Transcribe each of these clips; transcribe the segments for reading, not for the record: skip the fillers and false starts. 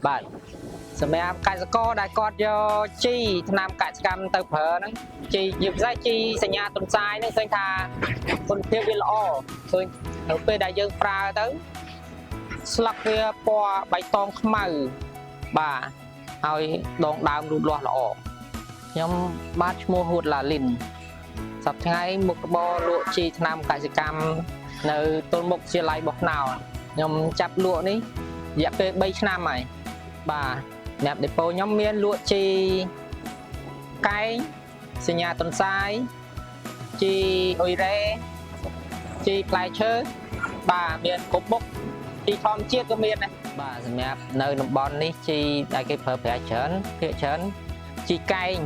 បាទសម្រាប់កសិករដែលគាត់យកជីថ្នាំកសិកម្មទៅប្រើហ្នឹងជីជាពិសេសជីសញ្ញាទន្សាយហ្នឹងឃើញថាគុណភាពវាល្អឃើញនៅពេលដែលយើងប្រើទៅស្លឹកវាពណ៌បៃតងខ្មៅបាទហើយដងដើមលូតលាស់ល្អខ្ញុំបាទឈ្មោះហួតឡាលីនសប្តាហ៍ថ្ងៃមុខរបរលក់ជីថ្នាំកសិកម្មនៅទល់មុខវិទ្យាល័យបោះខ្នោខ្ញុំចាប់លក់នេះរយៈពេល3ឆ្នាំហើយបាទសម្រាប់ដេប៉ូខ្ញុំមានលក់ជីកែងសញ្ញាទន្សាយជីអ៊ុយរ៉េជីផ្លែឈើបាទមានគ្រប់មុខជីធម្មជាតិក៏មានដែរបាទសម្រាប់នៅតំបន់នេះជីដែលគេប្រើប្រាស់ច្រើនភាគច្រើនជីកែង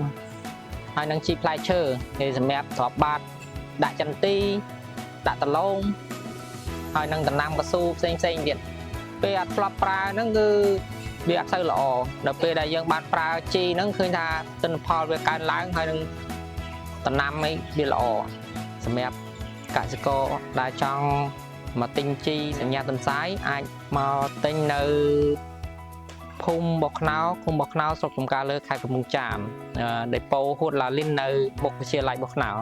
ហើយនិងជីផ្លែឈើគេសម្រាប់ទ្រាប់បាតដាក់ចន្ទីដាក់ដលងហើយនិងដំណាំកស៊ូផ្សេងផ្សេងទៀតពេលអត់ធ្លាប់ប្រើហ្នឹងគឺវាអត់សូវល្អដល់ពេលដែលយើងបានប្រើជីហ្នឹងឃើញថាទិន្នផលវាកើនឡើងហើយនឹងដំណាំអីវាល្អសម្រាប់កសិករដែលចង់មកទិញជីសញ្ញាទន្សាយអាចមកទិញនៅភូមិបោះខ្នោឃុំបោះខ្នោស្រុកចំការលើខេត្តកំពង់ចាមដេប៉ូហួតឡាលីននៅមុខវិទ្យាល័យបោះខ្នោ។